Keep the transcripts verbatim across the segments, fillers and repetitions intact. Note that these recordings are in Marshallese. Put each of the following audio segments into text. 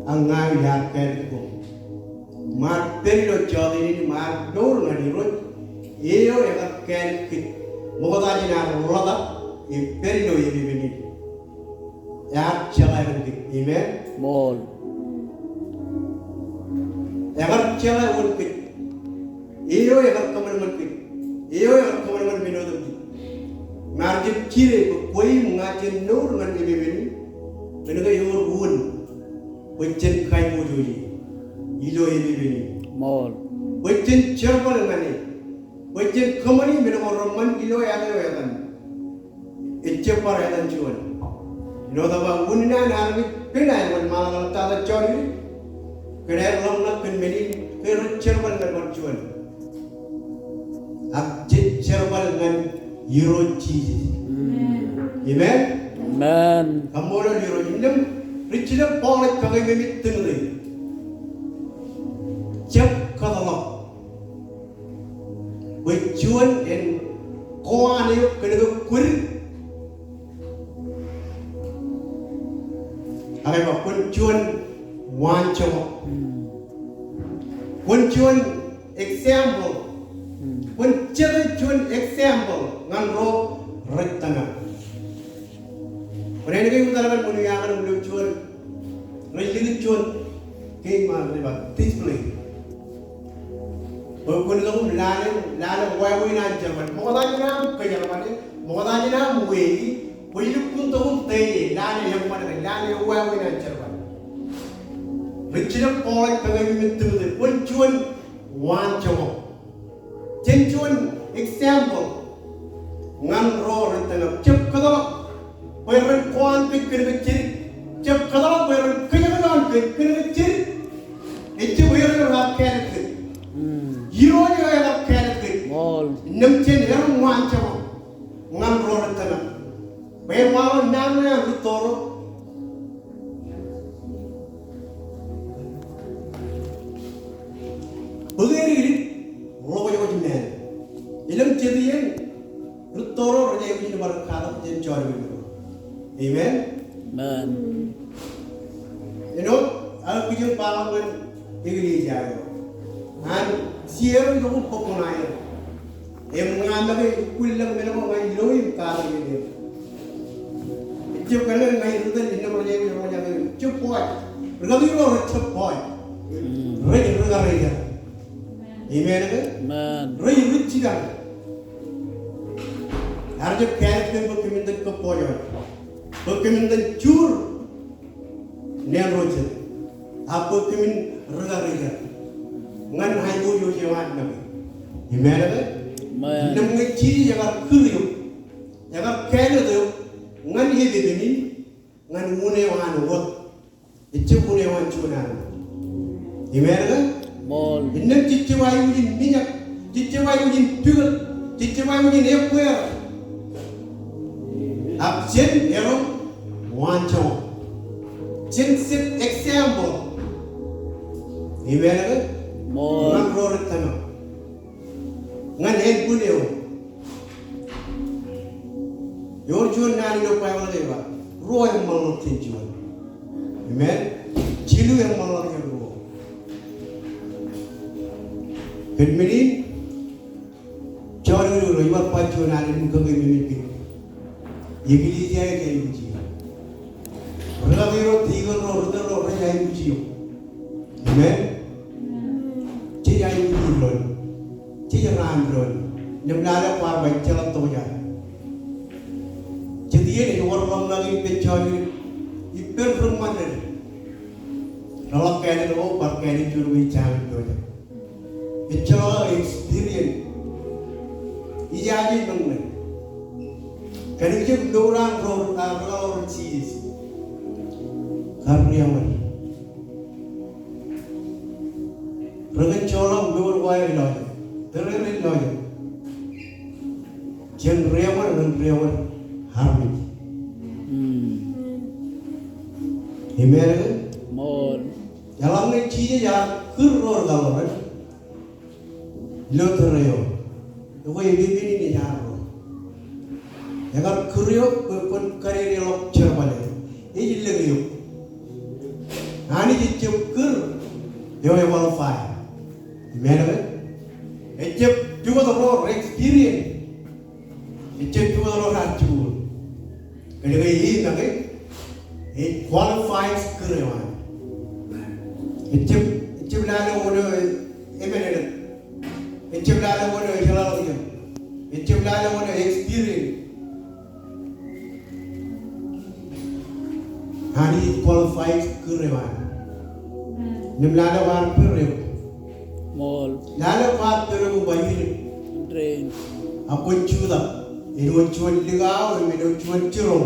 Ak ña ij ar kāālōt koṃ. Im ar pād ilo jota in im ar mour ñan Irooj, eo ekar kāālōt kōj ṃokta jān ad ḷotak, im pād ilo epepen in. Ear jeḷā kōn kōj. Amen. Ṃool. Ekar jeḷā wōn kōj. Eo ekar kōṃanṃan kōj. Eo ekar kōṃanṃan men otemjej. Im ear jab jide bwe kwe im ña jen mour ñan epepen in. Kōnke ewōr wōn bwe jen kaiboojoj e ilo epepen in. Ṃool. Bwe jen jerbal ñan e. Bwe jen kōṃṃani men ko reṃṃan ilo etan eo etan. Ejjab bar etan juon. Āinwōt ba unin an armej pen aer ṃōk ṃaḷaḷ tata jọọr in. Kōn aer ḷōmṇak kōn men in ke rej jerbal ñan bar juon. Ak jej jerbal ñan Irooj Jisōs. Amen. Amen. Kaṃṃoolol Irooj. Innām rijjilōk Paul ej kōkeememej Timote. Jab kōtḷọk. Bwe juon en ko an eok kōn ke kwōdik. Ak ej ba kwōn juon waanjoñak. Kwōn juon example. Kwōn jete juon example ñan ro rej tōmak. Bwe en ke eutaḷ kōn ṃōn eo aō kōn ilo juon, rej likūt juon kein ṃaan rej ba display. Bwe kwōn itok im lale, lale wāween an jerbal. Ṃokta jān aṃ kōjerbale, ṃokta jān aṃ weeḷe, kwōj lukkuun tok im tōl e, lale eṃṃan ke, lale wāween an jerbal. Rijjilōk Paul ej kōkeememej Timote, kwōn juon waanjoñak. Jen juon example ñan ro rej tōmak. Jab kōtḷọk bwe ren ko an kōj kōn ke jedik. Jab kōtḷọk bwe ren kōjekdọọn an kōj kōn ke jedik. Ejjab er eo ekar kāālōt kōj. Irooj eo ekar kāālōt kōj. Ṃool. Innām jen erom waanjoñak ñan ro rej tōmak. Bwe en waḷọk naan ṇe an rūtto ro. Bōk edikdik ḷọkjọkjọk men. Elōñ jet iien rūtto ro rej aikuj in bar katak jān jọọr in. Amen. Amen. Āinwōt aō kijoñ ba ñan eklejia eo an, share eo, bōk ṇa eo. Im ña make ej kwōlọk men ko ña ij lo im katak eo. Ejjab kōn ke ña ij ri tōl, innām rej aikuj ro ña ke ejjab poj. Rūkaki ro rejjab poj. Rej ri karijer. Amen ke? Amen. Rej ri jipañ. Ear jab kāālōt kōm bwe kōmin itōn kōppojoj. Bwe kōmin itōn jur neen ro jet. Ak bwe kōmin ri karijer ñan aiboojoj eo an make. Amen ke? Amen. Innām ñe Jisōs ekar kūr eok, ekar kāālōt eok ñan epepen in, ñan unin eo an wōt. Ejjab unin eo an juon armej. Amen ke? Ṃool. Innām jej jab aikuj in mijak, jej jab aikuj in pikōt, jej jab aikuj in ebbweer. Ak jen erom waanjoñak. Jen set example. Amen ke? Ṃool. Ñan ro rej tōmak. Ñan ānbwin eo. Ewōr juon naan ilo Baibōḷ ej ba, ruo eṃṃanḷọk jān juon. Amen. Jilu eṃṃanḷọk jān ruo. Kōn men in, jọọr in ilo bar ba juon alen im kōkeememej kōj. Eklejia ej aikuj eok. Rūkaki ro, tikōn ro, ri tōl ro rej aikuj eok. Amen. Jej aikuj doon. Jej raan doon. Innām lale kwaar ba ejjeḷọk tokjān. Jet iien ej wōr ḷōmṇak in ippān jọọr in, ippān ri ṃanit. Reḷak kāālōt ko bar kāālōt juon eo ej jañin pojak. Ejjeḷọk experience. Ijaje ṇe. Kōnke ejjab mour an ro, an ro rej Jisōs. Kar ri ṃanit. Rekōn joḷọk mour ko aer ilọk. Tōre rej ilọk. Jen ri ṃanit, ren ri ṃanit armej. Amen. Ṃool. Eḷaññe Jisōs ear kūr ro ri kaḷoran ilo tōre eo, ekwe epepen in ej arro. Ekar kūr eok bwe kwōn kadedeḷọk jerbal eo. Ej lōñ eok. Anij ejjab kūr eo equalify. Amen, amen. Ejjab pukot ro re experience. Ejjab pukot ro raar jikuuḷ. Kōnke e make e qualified kūr eo an. Ejjab, ejjab lale wōn eo emenenet. Ejjab lale wōn eo ejeḷāḷọkjeṇ. Ejjab lale wōn eo experience. Anij ej qualified kūr eo an. Im lale kwaar pād eok. Ṃool. Lale kwaar pād eok bwe ij ri. Ak kwōn jutak. Āinwōt juon likao im āinwōt juon jiroñ.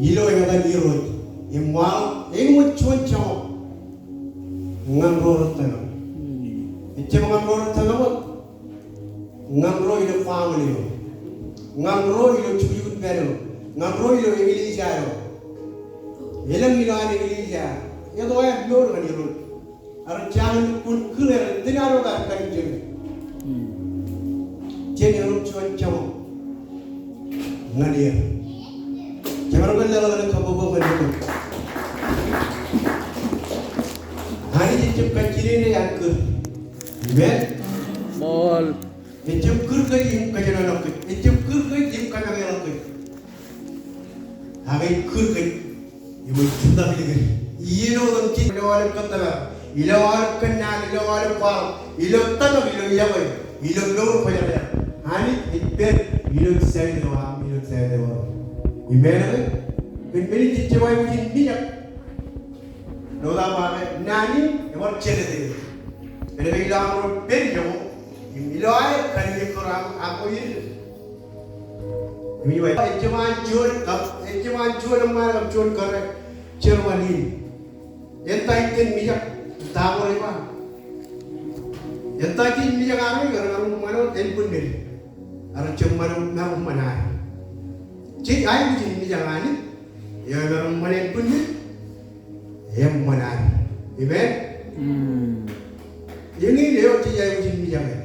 Ilo etan Irooj. Im waḷọk āinwōt juon joñak ñan ro rej tōmak. Ejjab ñan ro rej tōmak wōt. Ñan ro ilo family eo. Ñan ro ilo jukjuk in pād eo. Ñan ro ilo eklejia eo. Elōñ ilo an eklejia. Eto eo mour ñan Irooj. Ak jañin lukkuun kūr er, iten ad wōt ad kanniōk. Jen erom juon joñak ñan er. Jemaroñ ke leḷọk kabbokbok ñan Irooj. Anij ejjab kajjidejde an kūr. Amen. Ṃool. Ejjab kūr kōj im kōjenolọk kōj. Ejjab kūr kōj im kōjjeḷọk kōj. Ak ej kūr kōj im ej jutak likūt. Iien otemjej ilo aolep kōttōpar, ilo aolep kōnnaan, ilo aolep kwaḷọk, ilo tōmak, ilo yokwe, ilo mour kwōjarjar. Anij ej pād ilo side eo aṃ, ilo side eo aṃ. Amen, amen. Kōn men in jejjab aikuj in mijak. Ḷotak ba ke naan in ebar jelōt eō. Kōnke ilo aṃ ro pād ijo, im ilo aer kanniōk kōrā aṃ, aṃ ro ilo. Im ij ba, ejjab an juon, kab ejjab an juon eṃṃaan kab juon kōrā jerbal in. Ejja iten mijak, ta ko rej ba. Ejja iten mijak armej, kar maroñ ṃan wōt en bwinned. Ak rej jab ṃan wōt, maroñ ṃan ad. Jej aikuj in mijak Anij, eo emaroñ ṃan en bwinned. Eṃṃan ad. Amen. Eñin eo jej aikuj in mijak e.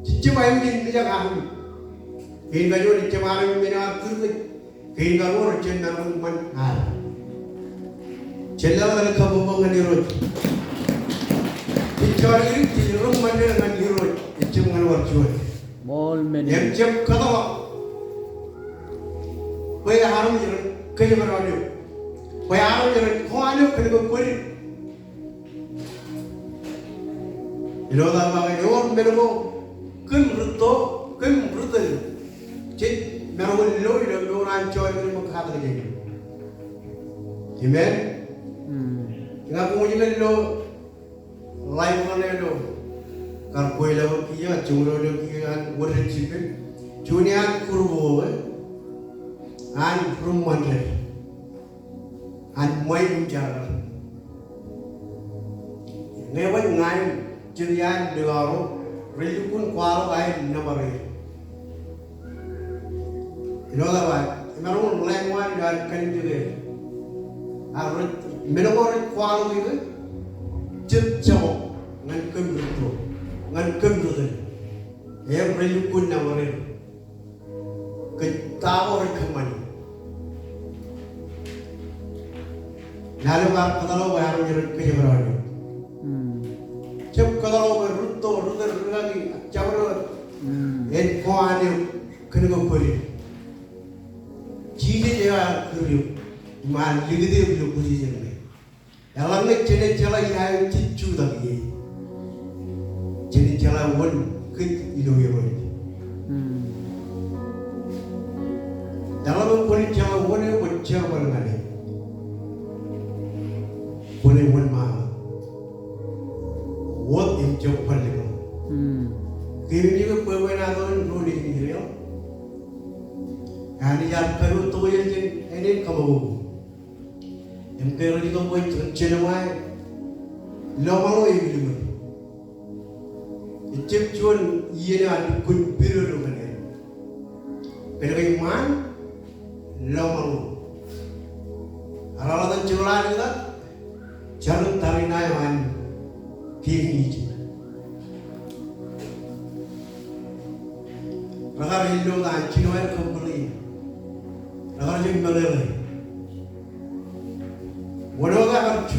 Jejjab aikuj in mijak armej. Kein kajuon ejjab armej men eo ear kūr kōj. Kein karuo rej jab maroñ ṃan ad. Jen leḷọk kabbokbok ñan Irooj. Jej jọọr irik, jej ri ṃan ñan Irooj. Ejjab ñan wōt juon. Ṃool men. Im jab kōtḷọk bwe armej ren kōjparok eok. Bwe armej ren kōṃṃan eok kōn ke kwōj ri. Ilo etan ba ke ewōr men ko kōm rūtto, kōm rūtōl. Jej maroñ in lo ilo mour an jọọr irik im katak jān. Amen. Ña koṃij lo Ḷaik eo ṇe ilo kar kwe ḷọk kiiō, joñoul eo kiiō an wōr jet jipen. Juon iaan kūr ko ke an ri ṃanjet an ṃweiuk im jar. Ñe baj ña im jet iaan likao ro rej lukkuun kwaḷọk aer nōbar er. Ilo etan ba, emaroñ in ḷaik eo an ilo ad kanniōk e. Ak rej, men ko rej kwaḷọk e ke jet joñak ñan kōm rūtto, ñan kōm rūtōl. Im rej lukkuun nōbar er kōj ta ko rej kōṃṃani. Lale kwaar kōtḷọk bwe armej ren kōjparok eok. Jab kōtḷọk bwe rūtto, rūtōl, rūkaki, jabdewōt en kōṃṃan eok kōn ke kwōj ri. Jisōs eo ear kūr eok im ear likūt eok ilo position ṇe. Eḷaññe jenaaj jeḷā ia eo jej jutak ie, jenaaj jeḷā wōn kōj ilo Irooj. Eḷaññe kwōnaaj jeḷā wōn eo kwōj jerbal ñan e, kwōnaaj wōnṃaanḷọk wōt im jab kwōn likḷọk. Keememej ke bwebwenato in ro nejin Israel, Anij ear kanooj tokjān jān ānen kōṃakoko. Im ke rej itok bwe jen, jen ṃae lọmaḷo im iliṃur. Ejjab juon iien eo an lukkuun pidodo ñan er. Kōnke eṃṃaan lọmaḷo. Ear eḷap an jepḷaakḷọk jar in tariṇae eo an Kiiñ Ijip. Rekar illotak, jino aer kōṃṃan e. Rekar jab meḷeḷe. Wōn eo ke ekar ju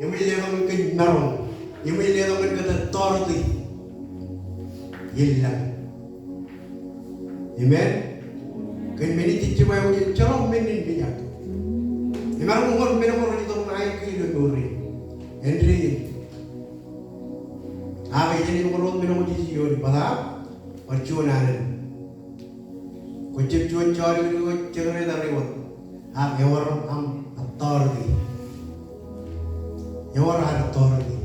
Eṃōj letok ñan kōj maroñ. Eṃōj letok ñan kōj authority. Ej laḷ. Amen. Kōn men in jejjab aikuj in ejjeḷọk men in mijak. Emaroñ wōr men ko rej itok ṇae ke ilo mour in. Āindein. Ak ej āinwōt men ko jej iioon bōtaab bar juon alen. Kwō jab juon jodikdik eo jekdọọn eo wōt. Ak ewōr aṃ authority. Ewōr ad authority.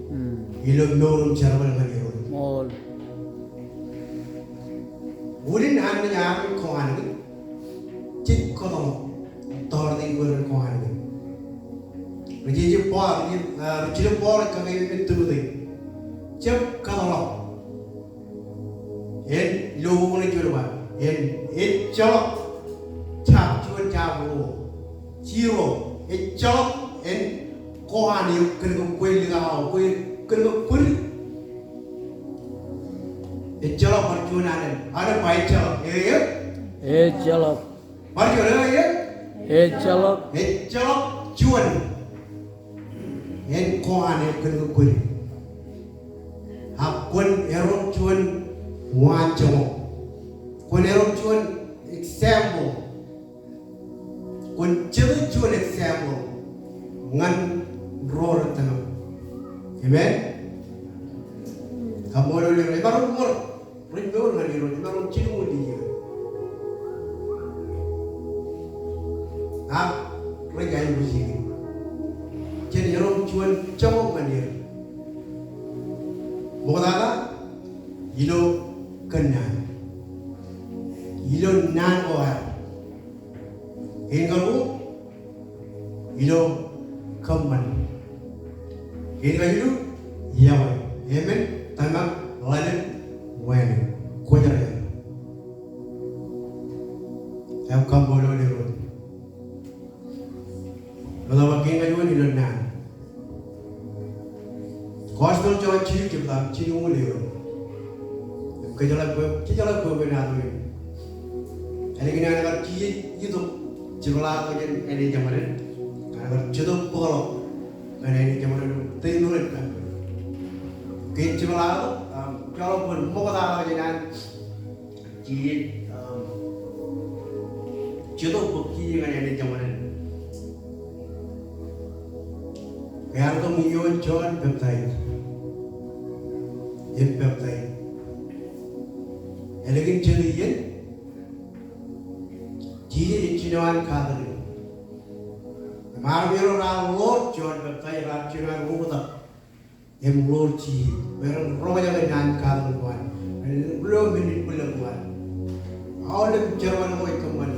Hmm. Ilo mour im jerbal ñan Irooj. Ṃool. Wūnin an naaj armej kōṇaan kōn jej kōtḷọk authority ko rej kōṇaan kōn. Ri jeje Paul, ri, ah, ri jeje Paul ej kake eṃṃan Timote. Jab kōtḷọk. En lo ukōt ej juon ba. En ejjeḷọk jab juon jab ruo. Zero. Ejjeḷọk en kōṇaan eok kōn ke kwōj likao, kwōj, kōn ke kwōj. Ejjeḷọk bar juon alen. Alen ba ejjeḷọk. Eo, eo? Ejjeḷọk. Bar juon, eo, eo? Ejjeḷọk. Ejjeḷọk juon. En kōṇaan eok kōn ke kwōj. Ak kwōn erom juon waanjoñak. Kwōn erom juon example. Kwōn jete juon example ñan ro rej tōmak. Amen. Kaṃṃoolol Irooj. Emaroñ wōr rej mour ñan Irooj. Emaroñ jilñuul ijin. Ak rej aikuj ijin. Jen erom juon joñak ñan er. Ṃoktata ilo kōnnaan. Ilo naan ko ad. Kein karuo, ilo kōṃṃan. Kein kajilu, yokwe. Amen. Tōmak, ḷalem, wānōk. Kwōjarjar. Im kaṃṃoolol Irooj. Ḷọk bwe kein kajuon ilo naan. Gospel John jilu jebta, jilñuul eoon. Kōjjeḷā bwe, kōjjeḷā bwe bwe naan eo. Ālikin an kar Jisōs itok jepḷaak jān āne jeṃaden. An kar jetōb bōkḷọk ñan āne jeṃaden. Tōl ilo an kar. Ke jepḷaak, um, jepḷaak bwe ṃokta jān an Jisōs, um, jetōb bōk Jisōs ñan āne jeṃaden. Ke ear itok ioon John Baptist. Im Baptist. Ālikin jet iien. Jisōs ej jino an katak in. Im armej ro raar ḷoor John Baptist, raar jino an oktak. Im ḷoor Jisōs. Bwe ren roñjake naan katak ko an. Ren lo men in bwilōñ ko an. Aolep jerbal ko ej kōṃṃane.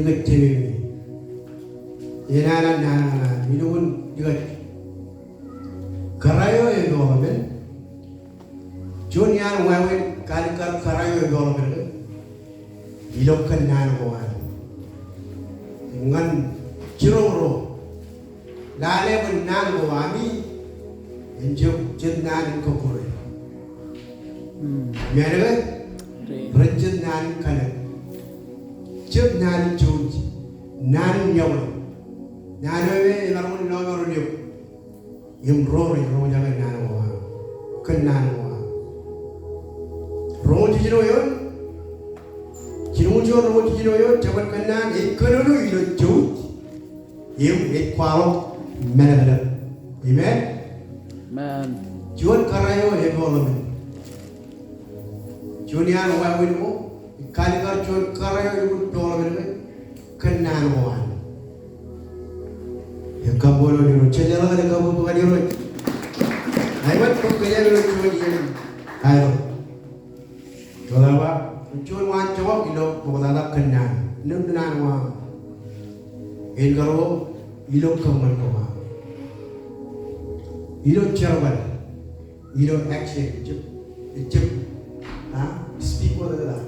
ñe kōj jememi. Enana naan ñan an, ilukkuun ikōj. Kōrā eo epeḷḷọk men. Juon iaan wāween kaalikkar kōrā eo epeḷḷọk men ke, ilo kōnnaan ko an. Ñan jiroñ ro, lale bwe naan ko ami en jab jet naan in kọkkure. Amen ke? Ren jet naan in kalōk. Jet naan in jouj. Naan in yokwe. Naan eo emaroñ in lọmọọren eok. Im ro rej roñjake naan ko aṃ, kōnnaan ko aṃ. Roñoul jiljino eoon, jilñuul juon roñoul jiljino eoon, jabōn kōnnaan ej kōnono ilo jouj im ej kwaḷọk mālōtlōt. Amen. Amen. Juon kōrā eo epeḷḷọk men. Juon iaan wāween ko, kaalikkar juon kōrā eo epeḷḷọk men ke, kōnnaan ko an. Ekkaṃṃoolol Irooj. Jen leḷọk kabbokbok ñan Irooj. Amen. Bōk kōj ilo juon iien. Amen. Ḷọk ba, juon waan jọñak ilo ṃoktata kōnnaan. Naan ko aṃ. En karuo ilo kōṃṃan ko aṃ. Ilo jerbal, ilo action, ejjab, ejjab, ha? Speak ko ḷọk,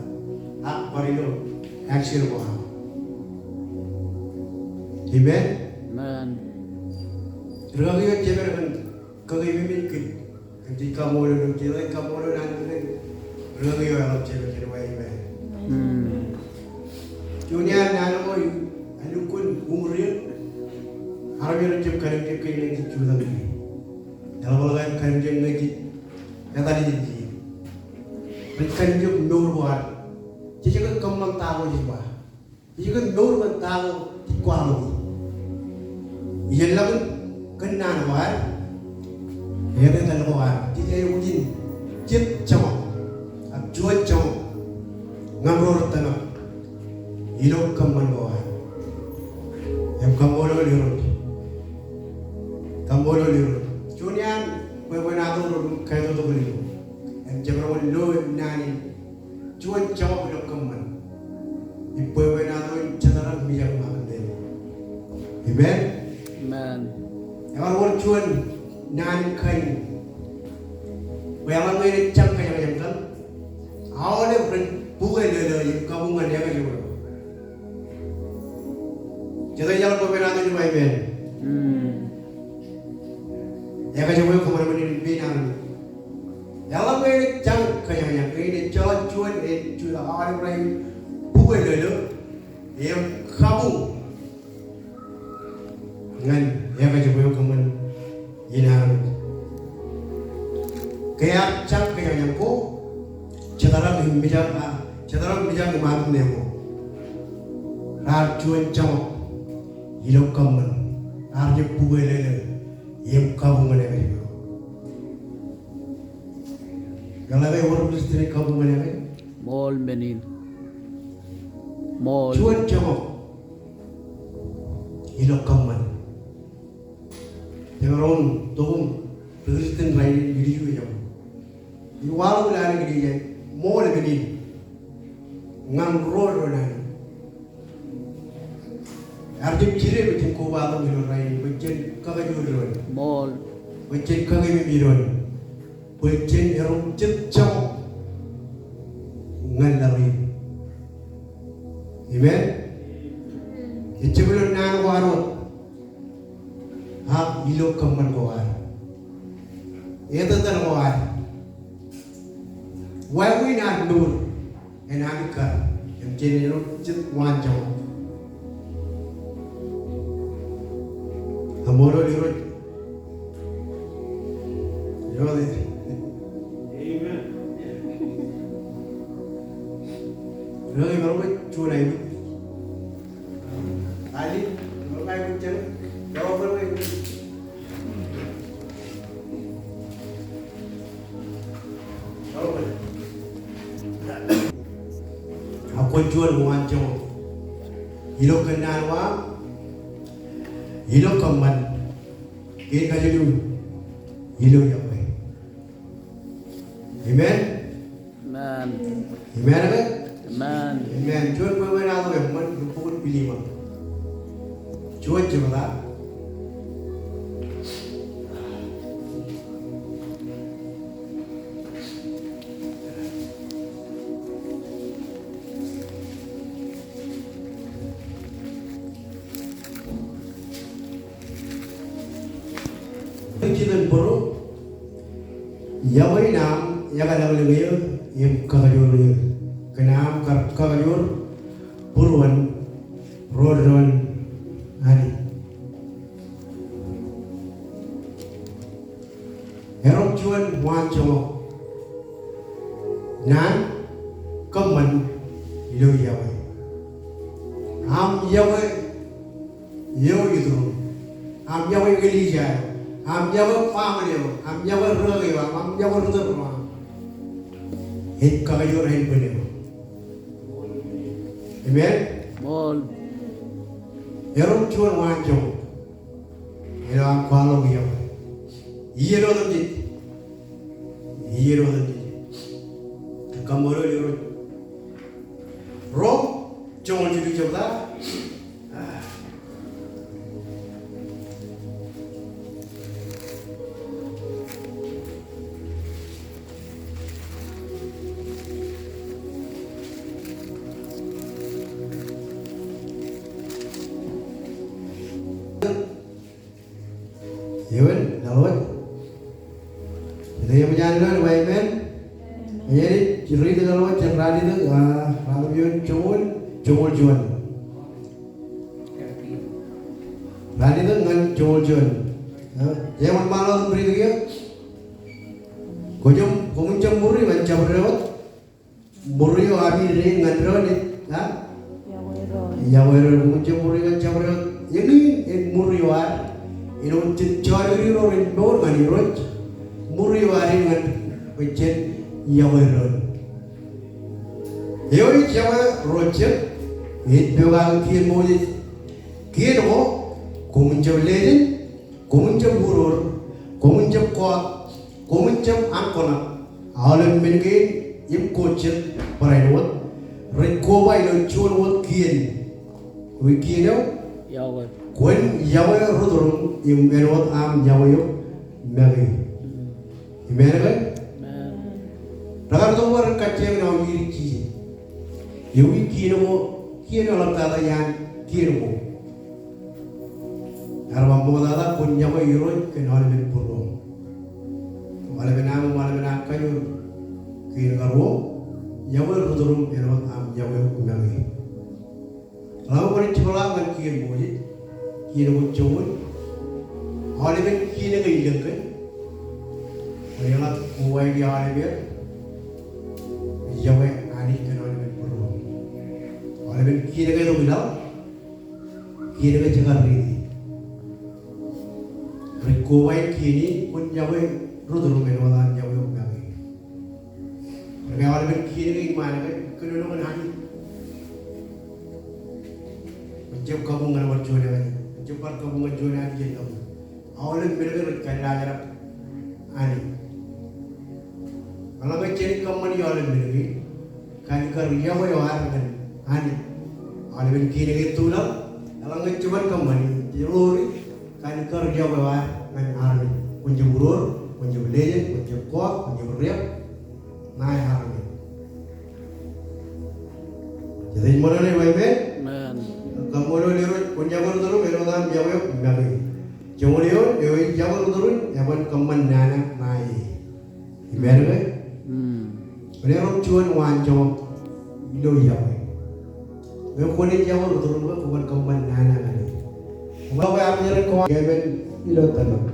ak bar ilo action ko aṃ. Amen? Amen. Rūkaki eo jemād kōn kakeememej kōj. Kōn jej kaṃṃoolol eok, jej kaṃṃoolol an kōn rūkaki eo eḷap jemād kōn wa, amen. Hmm. Juon iaan naan ko ej lukkuun uñūr eō. Armej rej jab kallimjek kōj ñan jej jutak ie. Eḷap ḷọk aer kallimjek ñe jej etal ijin ie. Rej kallimjek mour ko ad. Jej kōṃṃan ta ko jej ba. Ij kōn mour kōn ta ko jej kwaḷọk ie. Ij lōñ kōn naan ko ad. Etal ko ad. Jej aikuj in jet joñak ak juon joñak ñan ro rej tōmak ilo kōṃṃan ko ad. Im kaṃṃoolol Irooj. Kaṃṃoolol Irooj. Juon iaan bwebwenato ro rej kaitotok ilo. Im jemaroñ lo naan in juon joñak ilo kōṃṃan. Im bwebwenato in jetarak mijak ṃakūt neeṃ. Amen? Amen. Ekar wōr juon naan in kain. Bwe eḷaññe enaaj jañ kōjañjañ kaṇ, aolep ren bukwe lōlō im kabuñ ñan ekajet eo. Jete ej bwebwenato in, amen? Hmm. Ekajet eo kōṃṃan ṃōn in pein armej. Eḷaññe enaaj jañ kōjañjañ, enaaj jeḷā juon, enaaj jutak, aolep raṇ bukwe lōlō im kabuñ ñan ekajet eo kōṃṃan in armej. Ke ear jañ kōjañjañ ko, jetarak im mijak, a, jetarak mijak im ṃakūt neeṃ ko. Raar juon joñak ilo kōṃṃan. Raar jab bukwe lōlō im kabuñ ñan ekajet eo. Eḷaññe ewōr Kristian ej kabuñ ñan ekajet? Ṃool men in. Ṃool. Juon joñak ilo kōṃṃan. Jemaroñ tok im ri Kristian rainin ilju ejjab. Ij waḷọk lale kōn ijin ṃool men in ñan ro rej naan. Ear jab jide bwe jen kobatok ilo rainin, bwe jen kakajoor doon. Ṃool. Bwe jen kakeememej doon. Bwe jen erom jet joñak ñan laḷ in. Amen. Ejjab ilo naan ko ad wōt. Ak ilo kōṃṃan ko ad. Etetal ko ad. Wāween ad mour. Enaaj kar, im jen eo jet waanjoñak. Kaṃṃoolol Irooj. Irooj. Amen. Irooj, imaroñ juon aikuj. Ali, imaroñ aikuj jān. Irooj, imaroñ aikuj. Ak kwōn juon waanjoñak ilo kōnnaan ko aṃ, ilo kōṃṃan, kein kajilu ilo yokwe. Amen. Amen. Amen ke? Amen. Amen. Juon bwebwenato eṃṃan, bok in Pilimon. Juon jebta. Jitōnbōro, yokwe in aṃ ekalōñlōñ eō im kakajoor eō. Kōn aṃ kar kakajoor būruon ro doon Anij. Erom juon waanjoñak. Naan kōṃṃan ilo yokwe. Aṃ yokwe eo iturūṃ. Aṃ yokwe eklejia eo. Aṃ yokwe family eo. Aṃ yokwe rūkaki eo. Aṃ, aṃ yokwe ri tōl ro aṃ. Ej kakajoor ānbwin eo. Amen? Ṃool. Erom juon waanjoñak. Ilo aṃ kwaḷọk yokwe. Iien otemjej. Iien otemjej. Kaṃṃoolol Irooj. Rom, joñoul jilu jebta. Eoon, laḷ wōt. Ej eṃōj an ilo, ej ba amen. Eoon, ij riiti laḷ wōt jān Ralitōk, ah, Ralitōk eoon joñoul, joñoul juon. Ralitōk ñan joñoul juon. Eh, eṃṃan ḷọk im riiti kiiō. Kwōjjab, koṃwin jab ṃuri ñan jabdewōt. Ṃuri eo ami dein ñan doon ej, ha? Yokwe doon. Yokwe doon, koṃwin jab ṃuri ñan jabdewōt. Eñin ej ṃuri eo ad. Āinwōt jen jọọd ri ro rej mour ñan Irooj. Ṃuri eo ad eñin ñan, bwe jen yokwe doon. Eo ej yokwe ro jet, ej pokake kien Moses. Kien ko, koṃwin jab lejin, koṃwin jab uror, koṃwin jab kọọt, koṃwin jab ankoṇak. Aolep men kein im ko jet barāinwōt rej koba ilo juon wōt kien. Ewi kien eo? Yokwe. Kwōn yokwe ri-tūriṃ im āinwōt aṃ yokwe eok make. Amen ke? Amen. Rekar itok bwe ren kajjioñ aō idik jijet. Ewi kien ko, kien eo eḷaptata iaan kien ko. Ear ba ṃoktata kwōn yokwe Irooj kōn aolepen būruōṃ. Aolepen aṃ, aolepen aō kajoor. Kien karuo, yokwe ri-tūriṃ āinwōt aṃ yokwe eok make. Eḷaññe kwōnaaj jepḷaak ñan kien Moses, kien ko joñoul. Aolepen kien ke ilōñ ke. Kwōn eḷak kobaiki aolepen. Yokwe Anij kōn aolepen būruōṃ. Aolepen kien ke itok ilaḷ. Kien ke jekar riiti. Rej koba kien in, kwōn yokwe ri-tūriṃ āinwōt aṃ yokwe eok make. Ke aolepen kien ke iṃaan ke, kōnono kōn Anij. Kwōn jab kabuñ ñan bar juon ekajet. Kwōn jab bar kabuñ ñan juon ekajet. Aolep men kein rej kallaajrak Anij. Eḷaññe jen kōṃṃani aolep men kein, kalikkar yokwe eo ad ñan Anij. Aolepen kien ke ej tulaḷ, eḷaññe jeban kōṃṃani, jeḷọri, kalikkar yokwe eo ad ñan armej. Kwōn jab uror, kwōn jab lejin, kwōn jab kọọt, kwōn jab riab. Ṇae armej. Jet ej ṃōṇōṇō, amen? Amen. Kaṃṃoolol Irooj, kwōn yokwe ri-tūriṃ āinwōt aṃ yokwe eok make. Joñoul eoon, eo ej yokwe ri-tūriṃ, eban kōṃṃan nana ṇae e. Amen ke? Mm. Kwōn erom juon waanjoñak ilo yokwe. Ñe kwōnaaj yokwe ri-tūriṃ ke, kwōban kōṃṃan nana ñan e. Kwō ba armej ren kōṃṃan, kōmij ilo tōmak.